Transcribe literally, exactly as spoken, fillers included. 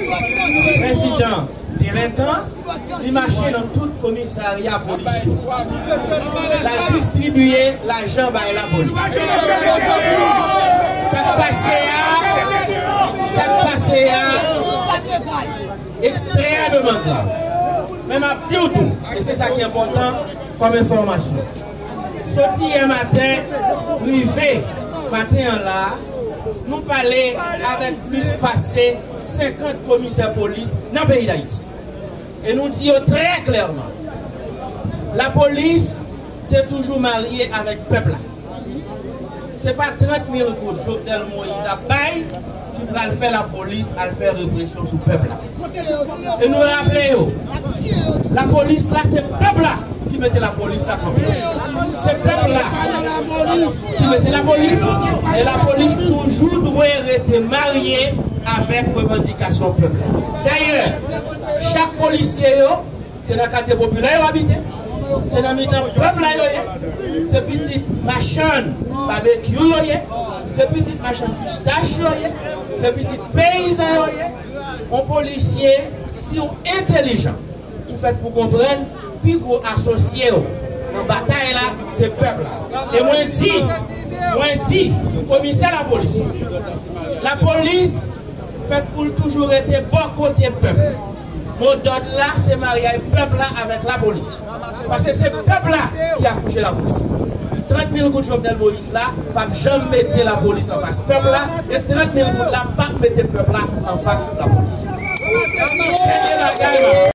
Prezidan delenkan, li mache nan tout komisarya polis yo. L al distribiye lajan bay lapolis. Sa k pase a, sa k pase a, ekstrèmeman grav. Men m ap di w tou, e se sa ki enpòtan kòm enfòmasyon. Soti yè maten, rive maten an la, nou pale avèk plis pase senkant komisè polis nan peyi Dayiti. E nou di yo trè klèman, lapolis te toujou marye avèk pèp la. Se pa trant mil goud Jovenel Moïse ap bay ki pral fè lapolis al fè represyon sou pèp la. E nou raple yo, lapolis la se pèp la ki mete lapolis la kanpe. Se pèp la ki mete lapolis, e lapolis toujou dwe rete marye avèk revandikasyon pèp la. Dayè, chak polisye yo, se nan katye popilè yo abite. Se nan mitan pèp la yo ye. Se pitit machann babekyou yo ye. Se pitit machann pistach yo ye. Se pitit peyizan yo ye. On polisye, si w entèlijan, ou fèt pou konprann, pi gwo asosye w nan batay la, se pèp la. E mwen di, mwen di, komisè lapolis, lapolis fèt pou l toujou rete bò kote pèp. Modòd la, se maryaj pèp la avèk lapolis. Paske se pèp la ki akouche lapolis. Trant mil goud Jovenel Moïse la p ap janm mete lapolis anfas pèp la, e trant mil goud la p ap mete pèp la anfas lapolis. Kenbe bagay, m ap di.